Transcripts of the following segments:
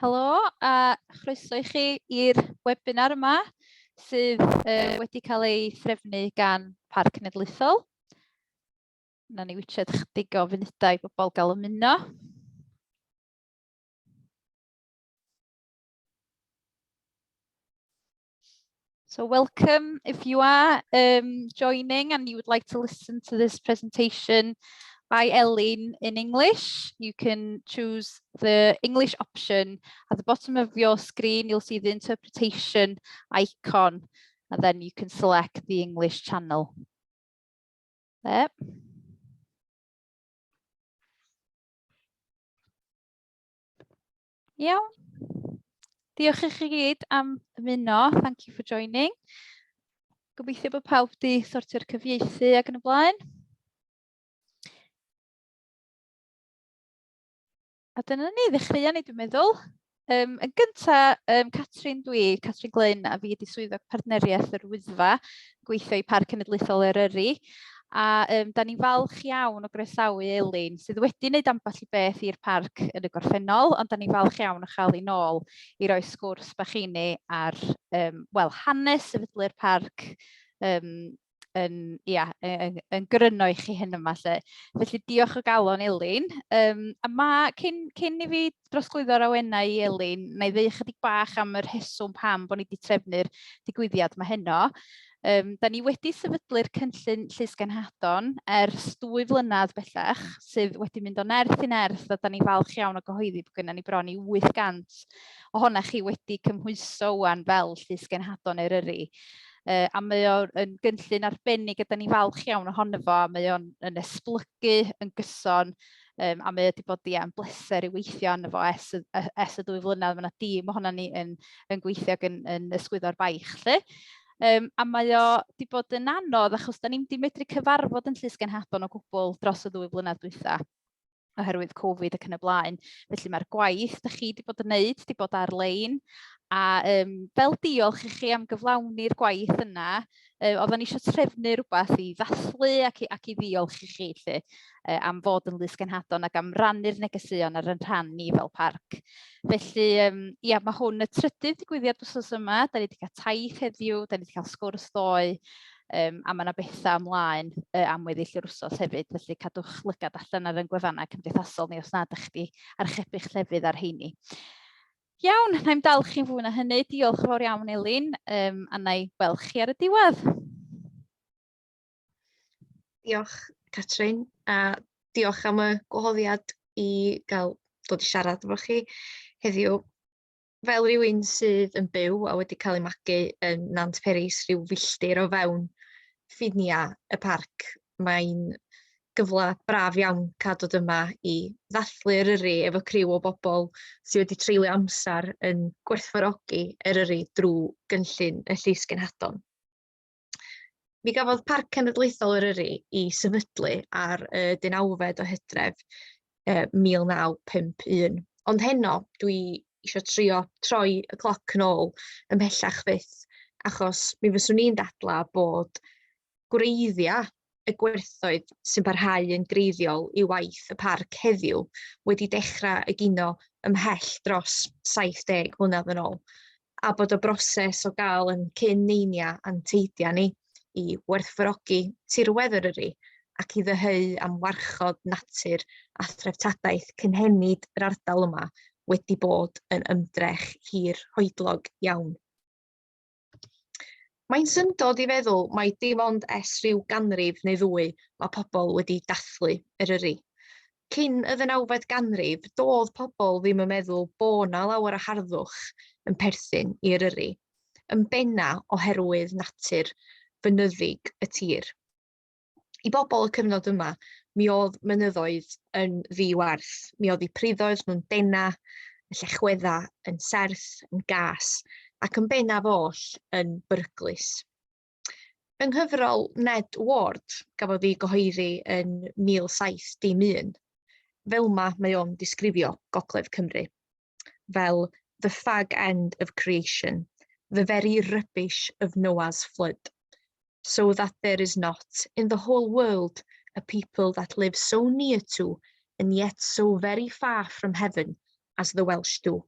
Helo a chroeso i chi i'r webinar yma sydd wedi cael ei threfnu gan Parc Cenedlaethol. Na ni witsiad chydig o funudau i bobl gael ymuno. So welcome if you are joining and you would like to listen to this presentation by Elin in English. You can choose the English option. At the bottom of your screen, you'll see the interpretation icon, and then you can select the English channel. There. Iawn. Diolch i chi gyd am ymuno. Thank you for joining. Gobeithio bod pawb wedi sortio'r cyfieithu ac yn y blaen. A dyna ni, ddechreuon ni dwi'n meddwl. Yn gynta, Catrin dwi, Catrin Glyn, a fi ydi swyddog partneriaeth yr Wyddfa, gweithio i Parc Cenedlaethol Eryri. A da ni'n falch iawn o groesawu Elin, sydd wedi wneud ambell i beth i'r parc yn y gorffennol, ond da ni'n falch iawn o chael ei nôl i roi sgwrs bach i ni ar wel, hanes sefydlu'r parc, yn, ia, yn gryno i chi hyn yma 'lly. Felly diolch o galon Elin. A ma', cyn i fi drosglwyddo'r awenau i Elin, wna i ddeud chydig bach am y rheswm pam bod ni wedi trefnu'r digwyddiad yma heno. Da ni wedi sefydlu'r cynllun Llysgenhadon ers 2 flynedd bellach, sydd wedi mynd o nerth i nerth, a da ni falch iawn o gyhoeddi bod gennym ni bron i 800 ohonoch chi wedi cymhwyso wan fel Llysgenhadon Eryri. A mae o'n gynllun arbennig a da ni'n falch iawn ohono fo, a mae o'n yn esblygu yn gyson, a mae o wedi bod, ia, yn bleser i weithio arno fo ers y 2 flynedd. Mae yna dîm ohono ni yn gweithio ac yn ysgwyddo'r baich 'lly. A mae o wedi bod yn anodd achos da ni'm 'di medru cyfarfod yn Llysgenhadon o gwbl dros y 2 flynedd dwytha oherwydd Covid ac yn y blaen. Felly mae'r gwaith da chi wedi bod yn neud wedi bod ar-lein, a fel diolch i chi am gyflawni'r gwaith yna, oedden ni eisiau trefnu rhywbeth i ddathlu ac i ddiolch i chi 'lly, am fod yn lysgenhadon ac am rannu'r negeseuon ar yn rhan ni fel parc. Felly ia, mae hwn y trydydd digwyddiad wythnos yma. Da ni wedi cael taith heddiw, da ni wedi cael sgwrs ddoe, a mae yna bethau ymlaen am weddill yr wsos hefyd, felly cadwch lygad allan ar ein gwefannau cymdeithasol ni os nad ydych chi archebu'ch llefydd ar heini. Iawn, na i'm dal chi'n fwy na hynny. Diolch yn fawr iawn, Elin, a na i weld chi ar y diwedd. Diolch, Catrin, a diolch am y gwahoddiad i gael dod i siarad efo chi heddiw. Fel rhywun sydd yn byw a wedi cael ei magu yn Nant Peris, rhyw filltir o fewn ffiniau y parc, mae'n gyfle braf iawn cael dod yma i ddathlu Eryri efo criw o bobl sydd wedi treulio amser yn gwerthfawrogi Eryri drwy gynllun y Llysgenhadon. Mi gafodd Parc Cenedlaethol Eryri ei sefydlu ar y 19fed o Hydref 1951. Ond heno dwi isio trio troi y cloc yn ôl ymhellach fyth, achos mi fyswn i'n dadlau bod gwreiddiau y gwerthoedd sy'n parhau yn greiddiol i waith y parc heddiw wedi dechrau egino ymhell dros 70 mlynedd yn ôl, a bod y broses o gael yn cyn neinia a'n teidia ni i werthfawrogi tirwedd Eryri ac i ddyheu am warchod natur a threftadaeth cynhenid yr ardal yma wedi bod yn ymdrech hir hoedlog iawn. Mae'n syndod i feddwl mai dim ond ers rhyw ganrif neu ddwy mae pobl wedi dathlu Eryri. Cyn y ddeunawfed ganrif, doedd pobl ddim yn meddwl bo' 'na lawer o harddwch yn perthyn i Eryri, yn benna oherwydd natur fynyddig y tir. I bobl y cyfnod yma, mi oedd mynyddoedd yn ddi-werth. Mi oedd eu priddoedd nhw'n dena, y llechwedda yn serth, yn gas, ac yn bennaf oll yn beryglus. Yng nghyfrol Ned Ward, gafodd ei gyhoeddi yn 1701, fel 'ma mae o'n disgrifio Gogledd Cymru, fel "the fag end of creation, the very rubbish of Noah's flood, so that there is not in the whole world a people that live so near to and yet so very far from heaven as the Welsh do."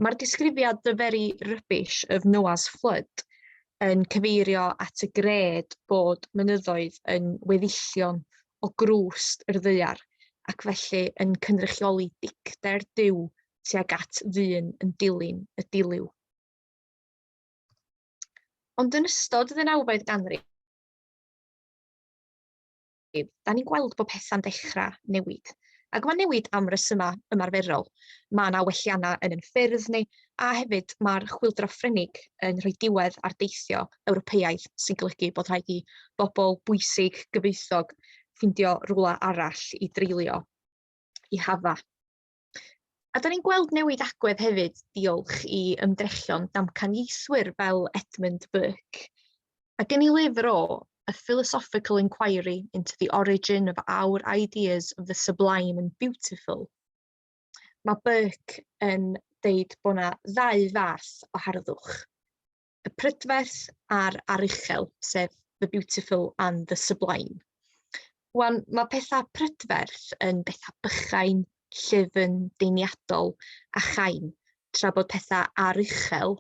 Mae'r disgrifiad The Very Rubbish of Noah's Flood yn cyfeirio at y gred bod mynyddoedd yn weddillion o grwst yr ddaear ac felly yn cynrychioli dicter Duw tuag at ddyn yn dilyn y dilyw. Ond yn ystod y ddeunawfed ganrif, da ni'n gweld bod pethau'n dechrau newid. Ac mae'n newid am resymau ymarferol. Mae yna welliannau yn ein ffyrdd ni, a hefyd mae'r chwyldro Ffrenig yn rhoi diwedd ar deithio Ewropeaidd, sy'n golygu bod rhaid i bobl bwysig, gyfoethog, ffeindio rhywle arall i dreulio i hafa. A da ni'n gweld newid agwedd hefyd diolch i ymdrechion damcaniaethwyr fel Edmund Burke. Ac yn ei lyfr o, A Philosophical Inquiry into the Origin of Our Ideas of the Sublime and Beautiful, mae Burke yn deud bod yna ddau fath o harddwch. Y prydferth a'r aruchel, sef the beautiful and the sublime. Wan, mae pethau prydferth yn bethau bychain, llyfn, deiniadol a chain, tra bod pethau aruchel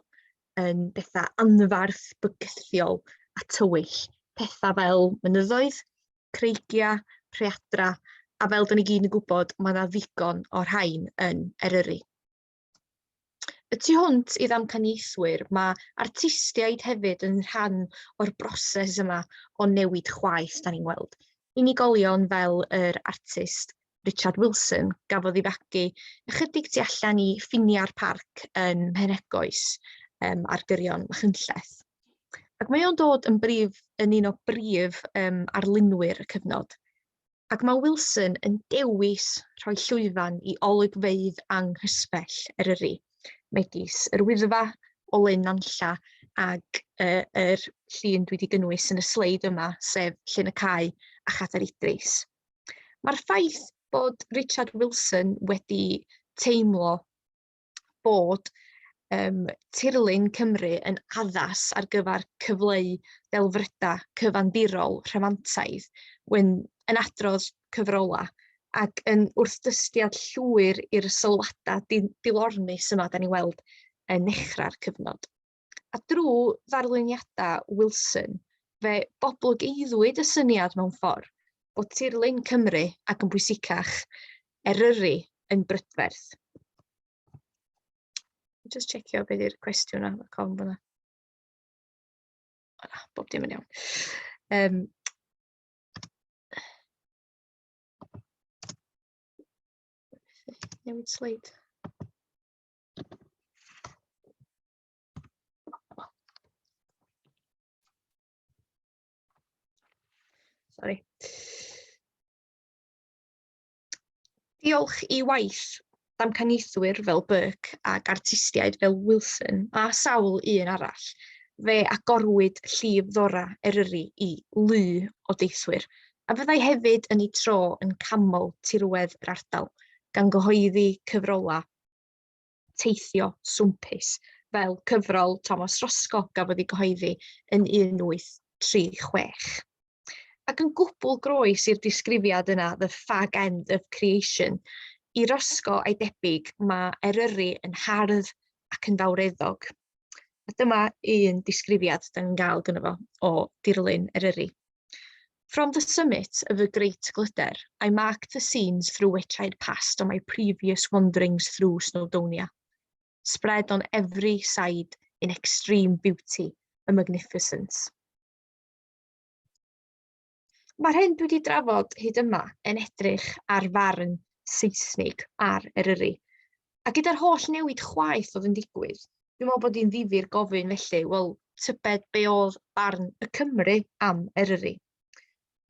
yn bethau anfarth, bygythiol a tywyll. Pethau fel mynyddoedd, creigiau, rhaeadrau, a fel da ni gyd yn gwybod, mae yna ddigon o'r rhain yn Eryri. Y tu hwnt i ddamcaniaethwyr, mae artistiaid hefyd yn rhan o'r broses yma o newid chwaeth da ni'n weld. Unigolion fel yr artist Richard Wilson gafodd ei fagu ychydig tu allan i ffiniau'r parc yn Mhenegoes um, ar gyrion Machynlleth. Ac mae o'n dod yn brif, yn un o brif um, arlunwyr y cyfnod. Ac mae Wilson yn dewis rhoi llwyfan i olygfeydd anghysbell Eryri, megis yr Wyddfa o Lyn Nantlla ac uh, yr llun dwi wedi gynnwys yn y sleid yma, sef Llyn y Cae a Chadair Idris. Mae'r ffaith bod Richard Wilson wedi teimlo bod um, tirlun Cymru yn addas ar gyfer cyfleu delfrydau cyfandirol rhamantaidd wen, yn adrodd cyfrolau ac yn wrthdystiad llwyr i'r sylwadau dilornus yma da ni'n weld yn nechrau'r cyfnod. A drwy ddarluniadau Wilson, fe boblogeiddwyd y syniad mewn ffordd bod tirlun Cymru ac yn bwysicach Eryri yn brydferth. Just checio beth yw'r cwestiwn yna, mae cofn fyna. O na, bob dim yn iawn. Um, newid sleid. Sorry. Diolch i waith damcaniaethwyr fel Burke ac artistiaid fel Wilson a sawl un arall, fe agorwyd llif ddora Eryri i lu o deithwyr, a fyddai hefyd yn eu tro yn canmol tirwedd yr ardal, gan gyhoeddi cyfrolau teithio swmpus, fel cyfrol Thomas Roscoe gafodd ei gyhoeddi yn 1836. Ac yn gwbl groes i'r disgrifiad yna, the fag end of creation, i Roscoe a'i debyg, mae Eryri yn hardd ac yn fawreddog. A dyma un disgrifiad da ni'n gael gynno fo o dirlun Eryri. From the summit of the Great Glyder, I marked the scenes through which I had passed on my previous wanderings through Snowdonia, spread on every side in extreme beauty and magnificence. Mae'r hyn dwi wedi drafod hyd yma yn edrych ar farn Seisnig ar Eryri. A gyda'r holl newid chwaeth oedd yn digwydd, dwi'n meddwl bod hi'n ddifyr gofyn felly, wel, tybed be oedd barn y Cymry am Eryri?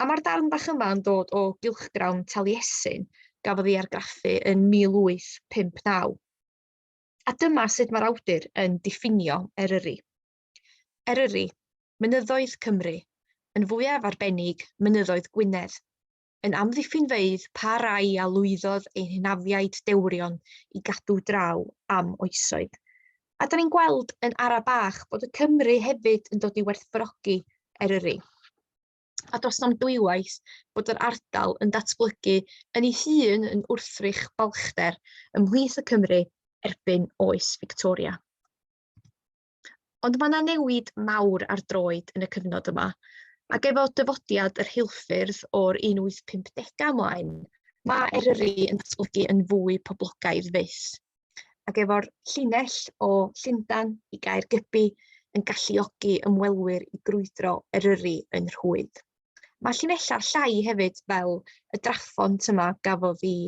A mae'r darn bach yma yn dod o gylchgrawn Taliesin gafodd ei argraffu yn 1859. A dyma sut mae'r awdur yn diffinio Eryri. Eryri, mynyddoedd Cymru, yn fwyaf arbennig mynyddoedd Gwynedd, yn amddiffynfeydd pa rai a lwyddodd ein hynafiaid dewrion i gadw draw am oesoedd. A da ni'n gweld yn ara bach bod y Cymry hefyd yn dod i werthfawrogi Eryri. A does na'm dwywaith bod yr ardal yn datblygu yn ei hun yn wrthrych balchder ymhlith y Cymry erbyn oes Victoria. Ond mae yna newid mawr ar droed yn y cyfnod yma, ac efo dyfodiad y rheilffyrdd o'r 1850au ymlaen, mae Eryri yn datblygu yn fwy poblogaidd fyth. Ac efo'r llinell o Llundain i Gaergybi yn galluogi ymwelwyr i grwydro Eryri yn rhwydd. Mae llinellau llai hefyd fel y draphont yma gafodd ei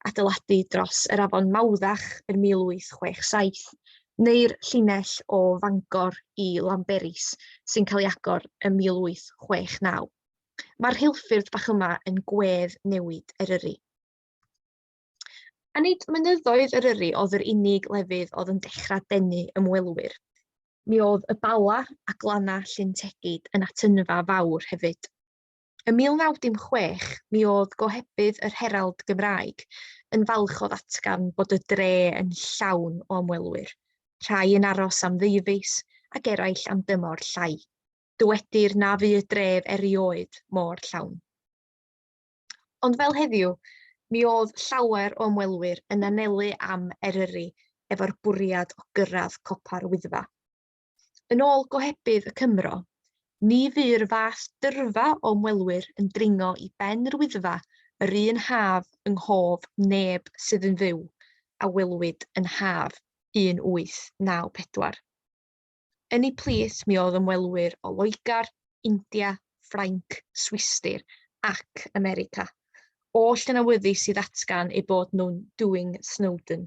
adeiladu dros yr afon Mawddach yn 1867, neu'r llinell o Fangor i Lanberis sy'n cael ei agor ym 1869. Mae'r rheilffyrdd bach yma yn gwedd newid Eryri. A nid mynyddoedd Eryri oedd yr unig lefydd oedd yn dechrau denu ymwelwyr. Mi oedd y Bala a glannau Llyn Tegid yn atynfa fawr hefyd. Ym 1916, mi oedd gohebydd yr Herald Gymraeg yn falch o ddatgan bod y dre yn llawn o ymwelwyr, rhai yn aros am ddeufis ac eraill am dymor llai. Dywedir na fu y dref erioed mor llawn. Ond fel heddiw, mi oedd llawer o ymwelwyr yn anelu am Eryri efo'r bwriad o gyrraedd copa'r Wyddfa. Yn ôl gohebydd y Cymro, ni fu'r fath dyrfa o ymwelwyr yn dringo i ben yr Wyddfa yr un haf yng nghof neb sydd yn fyw a welwyd yn haf 1894. Yn eu plith mi oedd ymwelwyr o Loegr, India, Ffrainc, Swistir ac America, oll yn awyddus i ddatgan eu bod nhw'n doing Snowdon.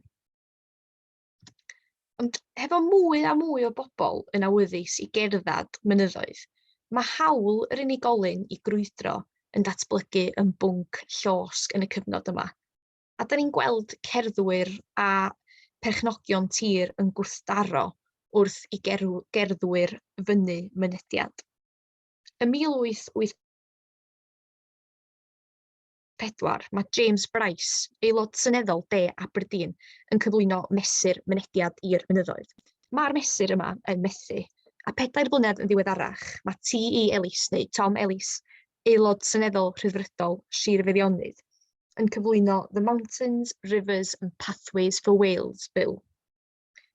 Ond hefo mwy a mwy o bobl yn awyddus i gerdded mynyddoedd, mae hawl yr unigolyn i grwydro yn datblygu yn bwnc llosg yn y cyfnod yma. A dan ni'n gweld cerddwyr a perchnogion tir yn gwrthdaro wrth i gerddwyr fynnu mynediad. Ym 1884, mae James Bryce, aelod seneddol De Aberdeen, yn cyflwyno mesur mynediad i'r mynyddoedd. Mae'r mesur yma yn methu, a pedair blynedd yn ddiweddarach, mae T.E. Ellis, neu Tom Ellis, Aelod Seneddol Rhyddfrydol Sir Feirionnydd, yn cyflwyno The Mountains, Rivers and Pathways for Wales Bill,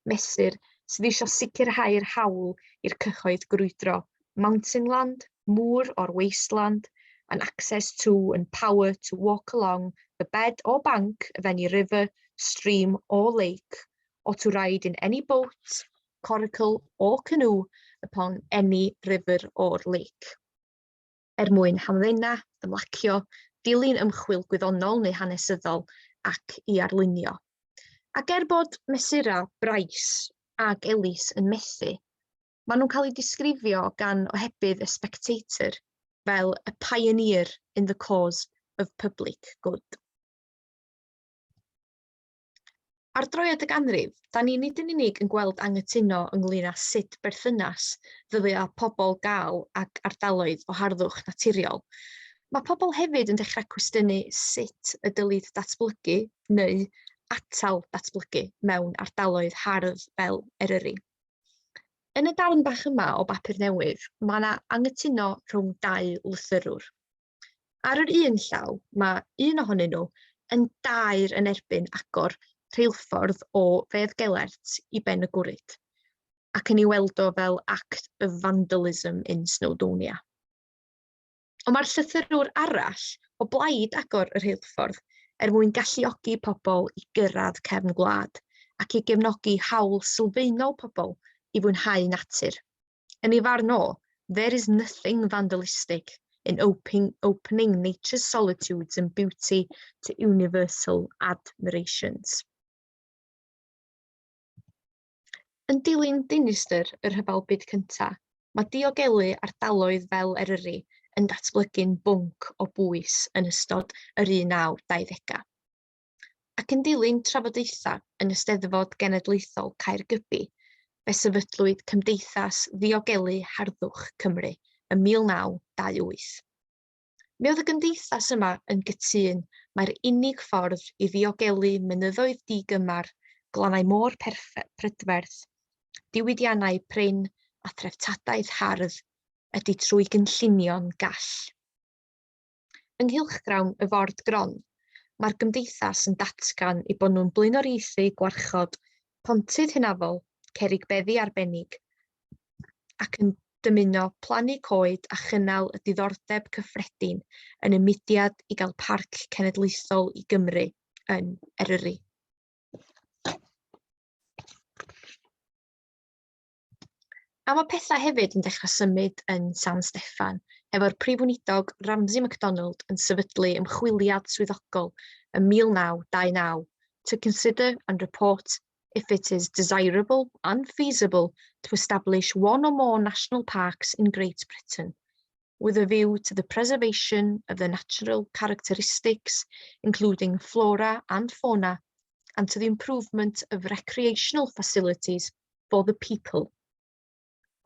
mesur sydd eisiau sicrhau'r hawl i'r cyhoedd grwydro mountainland, moor or wasteland, and access to and power to walk along the bed or bank of any river, stream or lake, or to ride in any boat, coracle or canoe upon any river or lake. Er mwyn hamddena, ymlacio, dilyn ymchwil gwyddonol neu hanesyddol ac i arlunio. Ac er bod mesurau Bryce ac Ellis yn methu, maen nhw'n cael eu disgrifio gan ohebydd y Spectator fel a pioneer in the cause of public good. Ar droiad y ganrif, da ni nid yn unig yn gweld anghytuno ynglŷn â sut berthynas ddylia pobl gael ag ardaloedd o harddwch naturiol, mae pobl hefyd yn dechrau cwestiynu sut y dylid datblygu neu atal datblygu mewn ardaloedd hardd fel Eryri. Yn y darn bach yma o bapur newydd, mae yna anghytuno rhwng dau lythyrwr. Ar yr un llaw, mae un ohonyn nhw yn daer yn erbyn agor rheilffordd o Feddgelert i Ben y Gwryd, ac yn ei weld o fel act of vandalism in Snowdonia. Ond mae'r llythyrwr arall o blaid agor y rheilffordd er mwyn galluogi pobl i gyrraedd cefn gwlad ac i gefnogi hawl sylfaenol pobl i fwynhau natur. Yn ei farn o, there is nothing vandalistic in opening nature's solitudes and beauty to universal admirations. Yn dilyn dinistr y Rhyfel Byd Cyntaf, mae diogelu ardaloedd fel Eryri yn datblygu'n bwnc o bwys yn ystod yr 1920au. Ac yn dilyn trafodaethau yn y Steddfod Genedlaethol Caergybi, fe sefydlwyd Cymdeithas Ddiogelu Harddwch Cymru ym 1928. Mi oedd y gymdeithas yma yn gytûn mai'r unig ffordd i ddiogelu mynyddoedd di-gymar, glannau môr prydferth, diwydiannau prin a threftadaeth hardd ydy trwy gynllunio'n gall. Yng nghylchgrawn y Ford Gron, mae'r gymdeithas yn datgan eu bod nhw'n blaenoriaethu gwarchod Pontydd hynafol, cerrig beddi arbennig, ac yn dymuno plannu coed a chynnal y diddordeb cyffredin yn y mudiad i gael parc cenedlaethol i Gymru yn Eryri. A mae pethau hefyd yn dechrau symud yn San Steffan, efo'r Prif Weinidog Ramsay MacDonald yn sefydlu ymchwiliad swyddogol ym 1929 to consider and report if it is desirable and feasible to establish one or more national parks in Great Britain, with a view to the preservation of the natural characteristics, including flora and fauna, and to the improvement of recreational facilities for the people.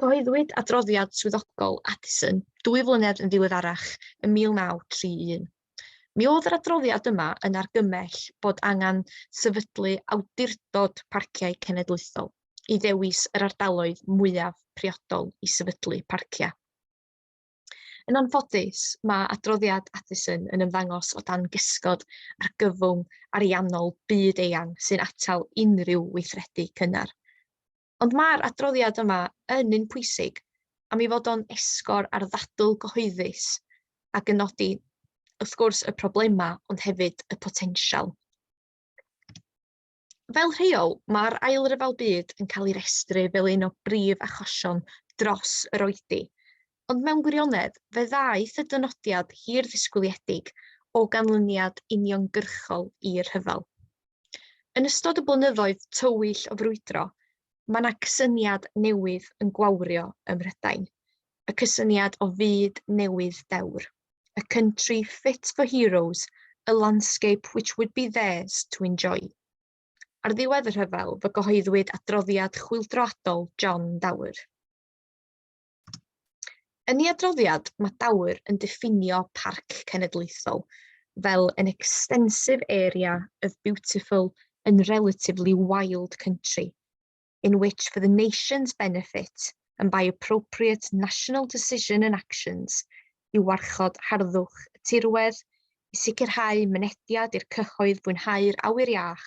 Cyhoeddwyd adroddiad swyddogol Addison dwy flynedd yn ddiweddarach ym 1931. Mi oedd yr adroddiad yma yn argymell bod angen sefydlu awdurdod parciau cenedlaethol i ddewis yr ardaloedd mwyaf priodol i sefydlu parciau. Yn anffodus, mae adroddiad Addison yn ymddangos o dan gysgod argyfwng ariannol byd-eang sy'n atal unrhyw weithredu cynnar. Ond mae'r adroddiad yma yn un pwysig am ei fod o'n esgor ar ddadl gyhoeddus ac yn nodi, wrth gwrs, y problemau, ond hefyd y potensial. Fel rheol, mae'r Ail Ryfel Byd yn cael ei restru fel un o brif achosion dros yr oedi, ond mewn gwirionedd, fe ddaeth y dynodiad hir-ddisgwyliedig o ganlyniad uniongyrchol i'r rhyfel. Yn ystod y blynyddoedd tywyll o frwydro, mae 'na cysyniad newydd yn gwawrio ym Mhrydain, y cysyniad o fyd newydd dewr, a country fit for heroes, a landscape which would be theirs to enjoy. Ar ddiwedd y rhyfel, fe gyhoeddwyd adroddiad chwyldroadol John Dower. Yn ei adroddiad, mae Dower yn diffinio parc cenedlaethol fel an extensive area of beautiful and relatively wild country, in which for the nation's benefit and by appropriate national decision and actions i warchod harddwch y tirwedd, i sicrhau mynediad i'r cyhoedd fwynhau'r awyr iach,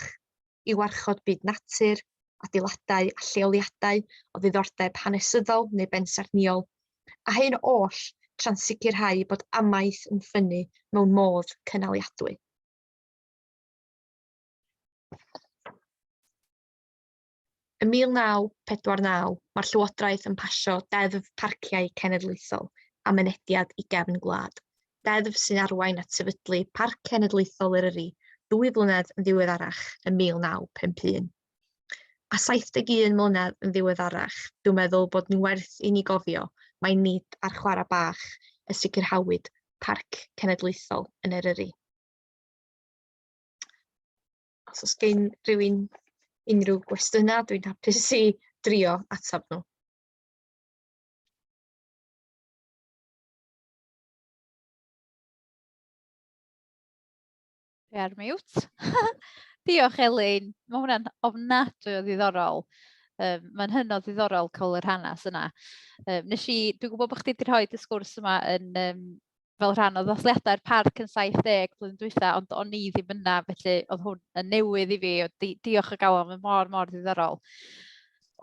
i warchod byd natur, adeiladau a lleoliadau o ddiddordeb hanesyddol neu bensaernïol, a hyn oll tra'n sicrhau bod amaeth yn ffynnu mewn modd cynaliadwy. Ym 1949, mae'r Llywodraeth yn pasio Deddf Parciau Cenedlaethol a Mynediad i Gefn Gwlad, deddf sy'n arwain at sefydlu Parc Cenedlaethol Eryri ddwy flynedd yn ddiweddarach ym 1951. A 71 mlynedd yn ddiweddarach, dwi'n meddwl bod yn werth i ni gofio mai nid ar chwarae bach y sicrhawyd Parc Cenedlaethol yn Eryri. Os oes gen rhywun unrhyw gwestiynau, dwi'n hapus i drio ateb nhw. Dwi ar mute. Diolch Elin, mae hwnna'n ofnadwy o ddiddorol. Um, mae'n hynod ddiddorol cael yr hanes yna. Um, nes i, dwi'n gwybod bod chdi wedi rhoi y sgwrs yma yn um, fel rhan o ddathliadau'r parc yn 70 blwyddyn dwytha, ond o'n i ddim yna, felly oedd hwn yn newydd i fi. Di diolch o galon, mae'n mor, mor ddiddorol.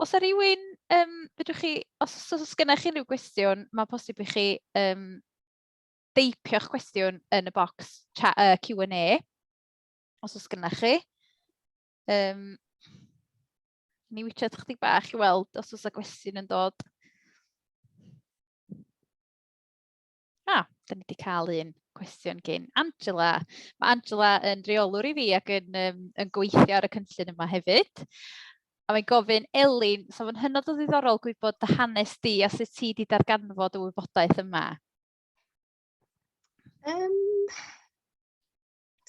Os yna rhywun, um, fedrwch chi, os, os oes gennych chi unrhyw gwestiwn, mae posib i chi um, deipio'ch cwestiwn yn y bocs Q&A, os oes gennych chi. Um, ni witsiad chydig bach i weld os oes yna gwestiwn yn dod. Ah, da ni wedi cael un cwestiwn gin Angela. Mae Angela yn reolwr i fi ac yn, um, yn gweithio ar y cynllun yma hefyd. A mae'n gofyn, Elin, so fo'n hynod o ddiddorol gwybod dy hanes di a sut ti wedi darganfod y wybodaeth yma. Um,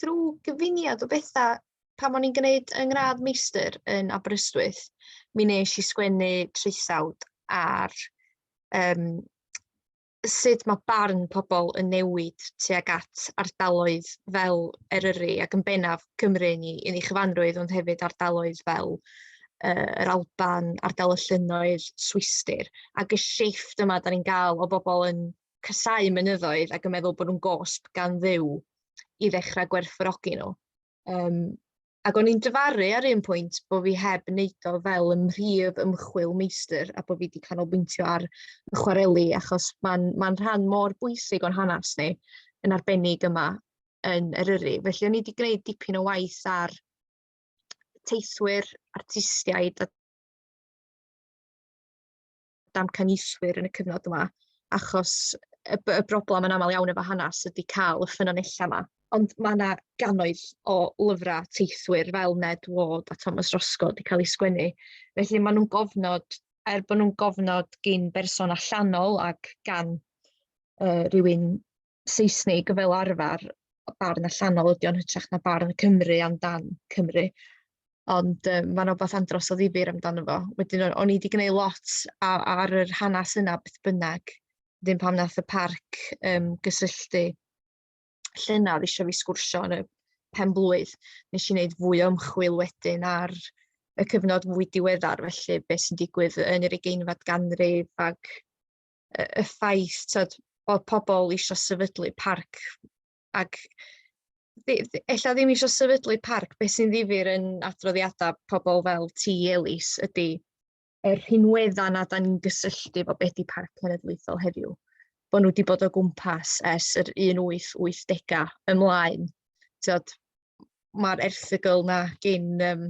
drwy gyfuniad o bethau, pan o'n i'n gwneud yng ngradd meistr yn Aberystwyth, mi wnes i sgwennu traethawd ar um, sut mae barn pobl yn newid tuag at ardaloedd fel Eryri ac yn bennaf Cymru yn ei, yn ei chyfanrwydd, ond hefyd ardaloedd fel uh, yr Alban, ardal y Llynnoedd, Swistir. Ac y shifft yma da ni'n gael o bobl yn casáu mynyddoedd ac yn meddwl bod nhw'n gosb gan Dduw i ddechrau gwerthfawrogi nhw. Um, Ac o'n i'n dyfaru ar un pwynt bo' fi heb wneud o fel 'y mhrif ymchwil meistr a bo' fi 'di canolbwyntio ar y chwareli, achos ma'n ma'n rhan mor bwysig o'n hanes ni, yn arbennig yma yn Eryri. Felly o'n i 'di gwneud dipyn o waith ar teithwyr, artistiaid a damcaniaethwyr yn y cyfnod yma, achos y y broblem yn aml iawn efo hanes ydy cael y ffynonellau 'ma. Ond ma' 'na gannoedd o lyfrau teithwyr fel Ned Ward a Thomas Roscoe 'di cael eu sgwennu, felly maen nhw'n gofnod, er bod nhw'n gofnod gin berson allanol ac gan yy rywun Seisnig fel arfer, barn allanol ydy o'n hytrach na barn Cymru amdan Cymru. Ond yy ma' 'na wbath andros o ddifyr amdano fo. Wedyn o'n i 'di gwneud lot ar yr hanes yna beth bynnag. Wedyn pan wnaeth y parc yym gysylltu llynedd isio fi sgwrsio yn y pen-blwydd, wnes i wneud fwy o ymchwil wedyn ar y cyfnod fwy diweddar, felly be sy'n digwydd yn yr ugeinfed ganrif ac y ffaith tibod, bod pobl isio sefydlu parc ac ella ddim isio sefydlu parc, beth sy'n ddifyr yn adroddiadau pobl fel T. Ellis ydy y rhinweddau 'na dan ni'n gysylltu efo be 'di Parc Cenedlaethol heddiw, bod nhw wedi bod o gwmpas ers yr 1880au ymlaen. Tibod, ma'r erthygl 'na gin yym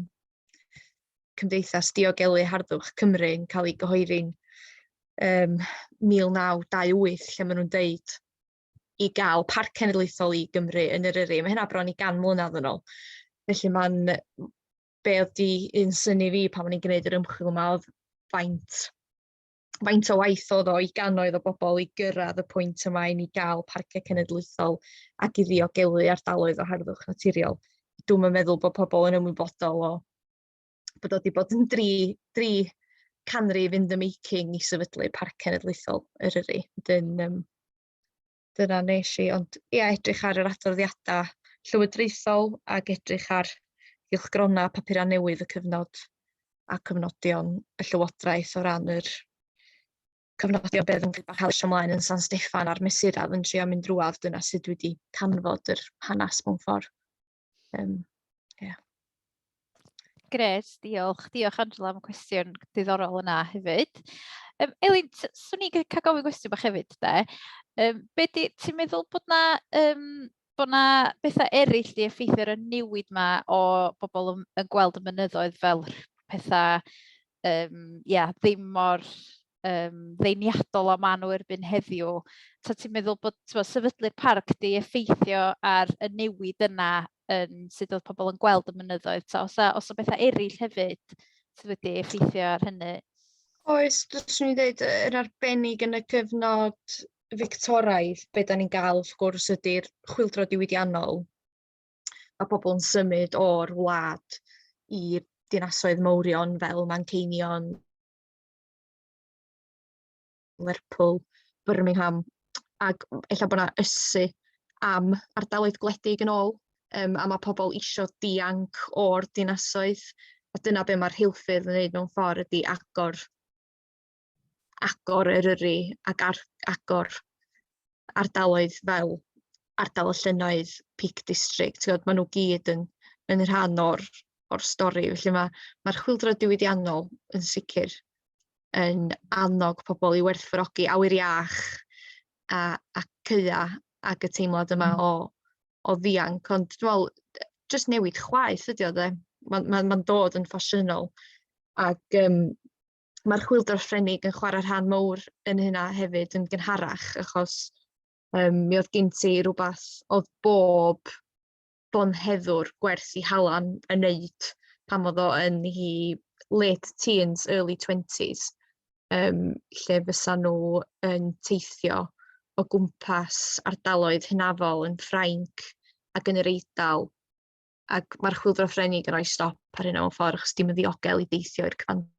Cymdeithas Diogelu Harddwch Cymru yn cael ei gyhoeddi'n yym 1928 lle maen nhw'n deud i gael Parc Cenedlaethol i Gymru yn Eryri. Mae hynna bron i gan mlynedd yn ôl. Felly mae'n... be oedd 'di un synnu fi pan o'n i'n gwneud yr ymchwil yma oedd faint faint o waith oedd o i gannoedd o bobl i gyrraedd y pwynt yma i ni gael parciau cenedlaethol ac i ddiogelu ardaloedd o harddwch naturiol. Dwi'm yn meddwl bod pobl yn ymwybodol o bod o wedi bod yn dri, dri canrif in the making i sefydlu Parc Cenedlaethol Eryri. Wedyn, dyna wnes i, ond ia, edrych ar yr adroddiadau llywodraethol ac edrych ar gylchgronau papurau newydd y cyfnod a cyfnodion y llywodraeth o ran yr cyfnodion beth yn cael ei ymlaen yn San Steffan a'r mesurau oedd yn trio mynd drwadd, dyna sut dwi wedi canfod yr hanes mewn ffordd. Yeah. Gret, diolch. Diolch Angela am y cwestiwn diddorol yna hefyd. Elin, swn i'n cael gofyn gwestiwn bach hefyd, de. Be di, ti'n meddwl bod na, bod na bethau eraill di effeithio ar y newid ma o bobl yn, yn gweld y mynyddoedd fel pethau ia, ddim mor ddeniadol â maen nhw erbyn heddiw. Ta ti'n meddwl bod t'mo, sefydlu'r parc di effeithio ar y newid yna yn sut oedd pobl yn gweld y mynyddoedd? Ta oes 'na, oes 'na bethau eraill hefyd sydd wedi effeithio ar hynny? Oes, dylswn i ddeud yn arbennig yn y cyfnod Fictoraidd, be dan ni'n gael wrth gwrs ydy'r chwyldro diwydiannol. Mae pobl yn symud o'r wlad i'r dinasoedd mawrion fel Manceinion, Lerpwl, Birmingham, ac ella bod 'na ysu am ardaloedd gwledig yn ôl, yym, a ma' pobl isio dianc o'r dinasoedd, a dyna be ma'r rheilffyrdd yn wneud mewn ffordd ydy agor agor Eryri ac agor ardaloedd fel ardal y llynnoedd, Peak District, tibod, maen nhw gyd yn yn rhan o'r o'r stori. Felly mae'r chwyldro diwydiannol yn sicr yn annog pobl i werthfawrogi awyr iach a a caeau ac y teimlad yma o ddianc. Ond dwi'n meddwl, jyst newid chwaeth ydy o de. Mae'n ma ma dod yn ffasiynol ac mae'r chwyldro Ffrenig yn chwarae rhan mowr yn hynna hefyd yn gynharach, achos mi oedd gen ti rywbeth oedd bob bonheddwr gwerth i halan yn wneud pan oedd o yn ei late teens, early 20s, lle fysa nhw yn teithio o gwmpas ardaloedd hynafol yn Ffrainc ac yn yr Eidal, ac mae'r chwyldro Ffrenig yn rhoi stop ar hynna mewn ffordd, achos dim yn ddiogel i deithio i'r cyfandir.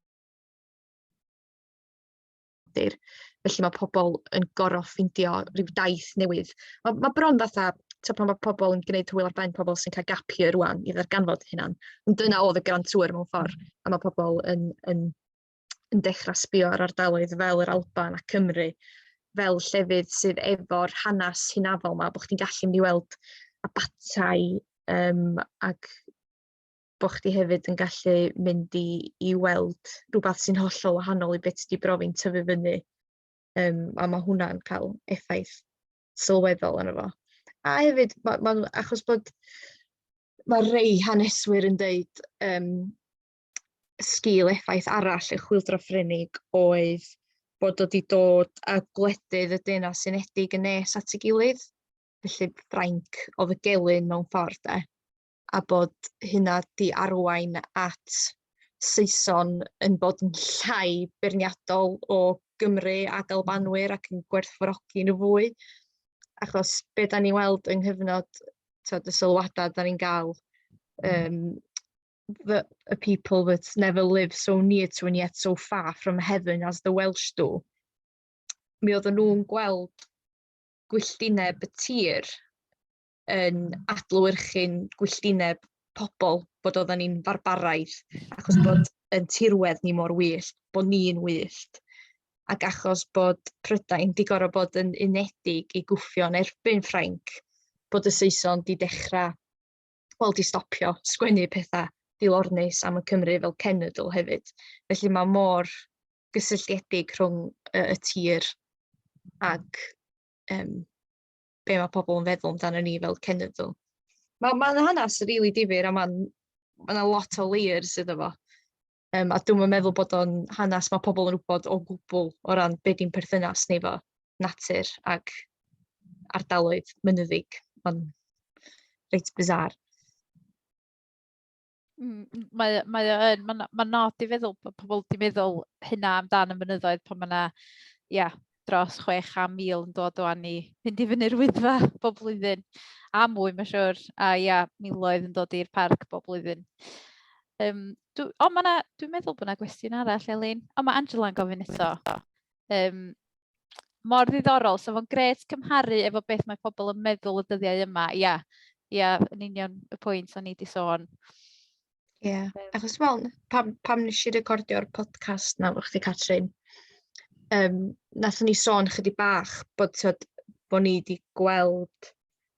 Felly mae pobl yn gorfod ffeindio rhyw daith newydd. Mae bron fatha, tibod, pan mae pobl yn gwneud hwyl ar ben pobl sy'n cael gap year rŵan i ddarganfod eu hunain. Ond dyna oedd y Grand Tour mewn ffordd, a mae pobl yn, yn, yn dechrau sbio ar ardaloedd fel yr Alban a Cymru fel llefydd sydd efo'r hanes hynafol 'ma, bod chdi'n gallu mynd i weld abatai ac Bo' chdi hefyd yn gallu mynd i weld rhywbeth sy'n hollol wahanol i beth ti 'di brofi'n tyfu fyny. A ma' hwnna'n cael effaith sylweddol arno fo. A hefyd ma' ma'n achos bod ma' rei haneswyr yn deud sgil effaith arall y Chwyldro Ffrenig oedd bod o 'di dod â gwledydd y Deyrnas Unedig yn nes at ei gilydd. Felly Ffrainc oedd y gelyn mewn ffordd de, a bod hynna 'di arwain at Saeson yn bod yn llai beirniadol o Gymru ac Albanwyr ac yn gwerthfawrogi nhw fwy. Achos be dan ni'n weld yng nghyfnod tibod, y sylwadau dan ni'n gael "the, a people that never lived so near to and yet so far from heaven as the Welsh do." Mi oedden nhw'n gweld gwylltineb y tir yn adlewyrchu'n gwylltineb pobl, bod oedden ni'n farbaraidd, achos bod yn tirwedd ni mor wyllt, bod ni'n wyllt. Ac achos bod Prydain 'di gorfod bod yn unedig i gwffio yn erbyn Ffrainc, bod y Saeson 'di dechrau, wel, 'di stopio sgwennu pethau dilornus am y Cymry fel cenedl hefyd. Felly mae mor gysylltiedig rhwng y tir ac be mae pobl yn feddwl amdano ni fel cenedl. Mae'n ma hanes rili difyr a mae'n ma 'na lot o layers iddo fo. A dwi'm yn meddwl bod o'n hanes mae pobl yn wybod o gwbl o ran be di'n perthynas ni efo natur ac ardaloedd mynyddig. Mae'n reit bizarre. Mae o yn, mae'n od i feddwl bod pobl 'di meddwl hynna amdan y mynyddoedd pan mae 'na, ia, dros 600,000 yn dod ŵan i fynd i fyny'r Wyddfa bob blwyddyn, a mwy mae'n siŵr, a ia, miloedd yn dod i'r parc bob blwyddyn. O, ma' 'na, dwi'n meddwl bod 'na gwestiwn arall, Elin. O, mae Angela'n gofyn eto. Mor ddiddorol, so fo'n grêt cymharu efo beth mae pobl yn meddwl y dyddiau yma. Ia, ia, yn union y pwynt o'n i 'di sôn. Ie, yeah. Achos wel, pam nes i recordio'r podcast 'na efo chdi, Catrin, nathon ni sôn chydig bach bod, tyd, bod ni wedi gweld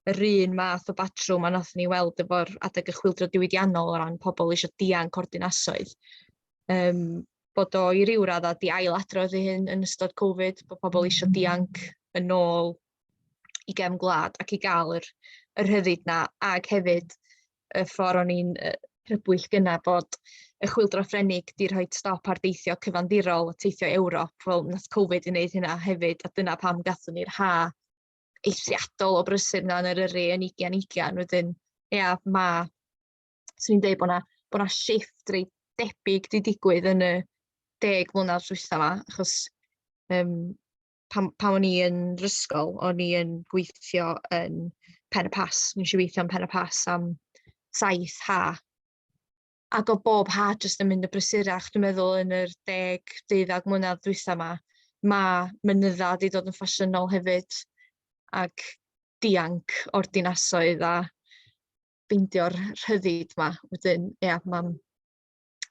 yr un math o batrwm a nathon ni weld efo'r adeg y chwyldro diwydiannol o ran pobl eisiau dianc o'r dinasoedd. Bod o i ryw raddau 'di ailadrodd ei hun yn ystod Covid, bod pobl eisiau dianc yn ôl i gefn gwlad ac i gael yr rhyddid 'na, ac hefyd y ffordd o'n i'n crybwyll gynna bod y Chwyldro Ffrenig 'di rhoi stop ar deithio cyfandirol, teithio Ewrop, wel nath Covid i wneud hynna hefyd, a dyna pam gathon ni'r ha eithriadol o brysur 'na yn Eryri yn 2020. Wedyn, ia, 'swn i'n deud bod 'na shift reit debyg 'di digwydd yn y 10 mlynedd dwytha 'ma, achos pan o'n i yn yr ysgol, o'n i yn gweithio yn Pen y Pass. Nes i weithio yn Pen y Pass am 7 ha. Ac oedd bob ha jyst yn mynd yn brysurach, dwi'n meddwl, yn yr 10, 12 mlynedd dwytha 'ma. Mae mynydda 'di dod yn ffasiynol hefyd, ac dianc o'r dinasoedd a ffeindio'r rhyddid 'ma. Wedyn, ia, mae'n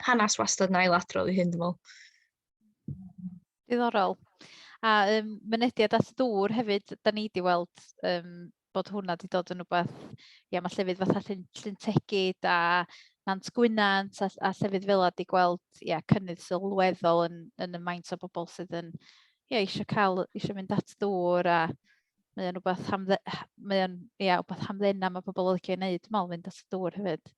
hanes wastad yn ailadrodd ei hun, dwi'n meddwl. Diddorol. A mynediad at ddŵr hefyd, da ni wedi weld bod hwnna wedi dod yn rhywbeth, ia, mae llefydd fatha Llyn Tegid a Nant Gwynant a llefydd fel 'na 'di gweld, ia, cynnydd sylweddol yn y maint o bobl sydd yn, ia, eisiau cael, eisiau mynd at ddŵr, a mae o'n rhywbeth mae o'n, ia, rhywbeth hamddena mae pobl yn licio ei wneud, dwi'n meddwl, mynd at y dŵr hefyd.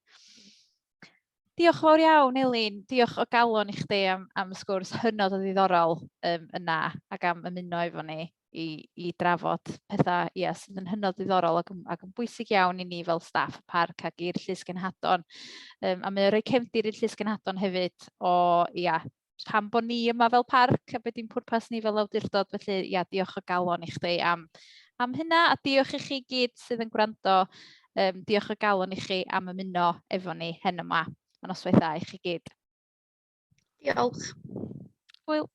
Diolch yn fawr iawn, Elin. Diolch o galon i chdi am y sgwrs hynod o ddiddorol yna ac am ymuno efo ni i drafod pethau, ia, sydd yn hynod ddiddorol ac yn bwysig iawn i ni fel staff y parc ac i'r Llys Genhadon. A mae o'n rhoi cefndir i'r Llys Genhadon hefyd o, ia, pam bod ni yma fel parc a beth di'n pwrpas ni fel awdurdod. Felly, ia, diolch o galon i chdi am hynna, a diolch i chi gyd sydd yn gwrando. Diolch o galon i chi am ymuno efo ni hen yma. A noswaith dda i chi gyd. Diolch. Hwyl.